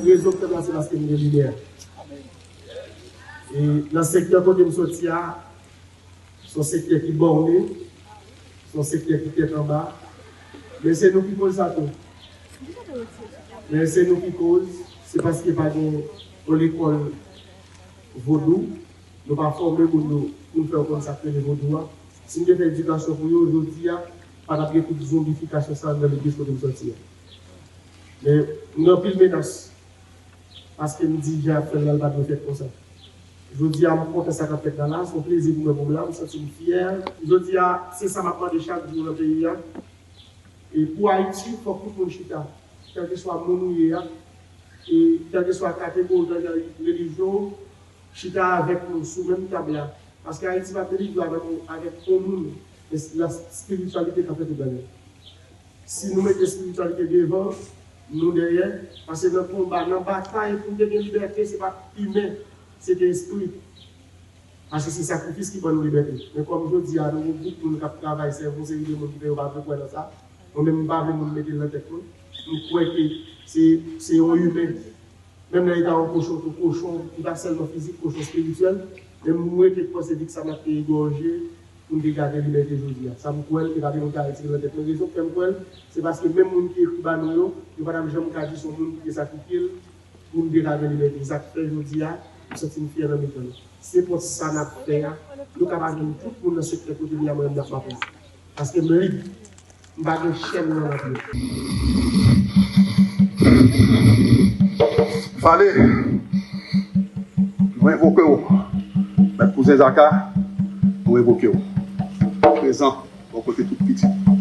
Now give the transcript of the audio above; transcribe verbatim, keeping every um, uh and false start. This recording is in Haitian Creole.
Rezon k fè m la, se paske m gen limyè. E nan sektè kote m soti a, se yon sektè ki bòne, se yon sektè ki tèt anba. Men se nou ki koz sa tou. Men se nou ki koz, se paske pa gen yon lekòl vodou, nou pa fòme moun yo pou n fè yo konn sa k rele vodou a. Si n te fè edikasyon pou yo, jodi a, pa t ap gen tout zonbifikasyon sa a nan legliz kote m soti a. Men m gen anpil menas. Paske m di jan y ap fè l la, l pa dwe fèt konsa. Jodi a, m kontan sa k ap fèt la la, se yon plezi pou mwen pou m la, m santi m fyè. Jodi a, se sa m ap mande chak jou nan peyi a. E pou Ayiti, fòk tout moun chita. Kèlkeswa moun ou ye a, e kèlkeswa kategori, kèlkeswa relijyon ou, chita avèk nou sou menm tab la. Paske Ayiti p ap delivre avèk, avèk yon moun, men la espirityalite k ap fè tout bagay. Si nou mete espirityalite devan, nou dèyè, paske nan konba, nan batay pou n te gen libète, se pa t imen, se te espri. Paske se sakrifis ki ban nou libète. Men kòm jodi a, nou gen gwoup moun k ap travay, sèvi yon seri de moun ki fè yo pa vle kwè nan sa. Mwen menm, m pa vle moun mete l nan tèt mwen. M kwè ke se, se yon imen. Menm lè li ta yon kochon tou, kochon, li pa sèlman fizik, kochon espirityèl. Men m rete kwè se Vixana k te egòje pou n te gade libète jodi a. Sa m kwè l, e pa gen moun ka retire l nan tèt mwen. Rezon k fè m kwè l, se paske menm moun ki ekri ba nou yo, yo pa t ap janm ka di se yon moun ki te sakrifye l pou n te ka gen libète. Se sa k fè jodi a, m santi m fyè nan mitan nou. Se pou sa n ap fè a, nou ka pa jwenn tout moun nan sektè kote m ye a, mwen menm n ap mache. Paske m lib. M pa gen chèn nan lòt yo. Fale, nou revoke w. Mèt Kouzen Zaka, nou revoke w. Prezan, bò kote tout pitit.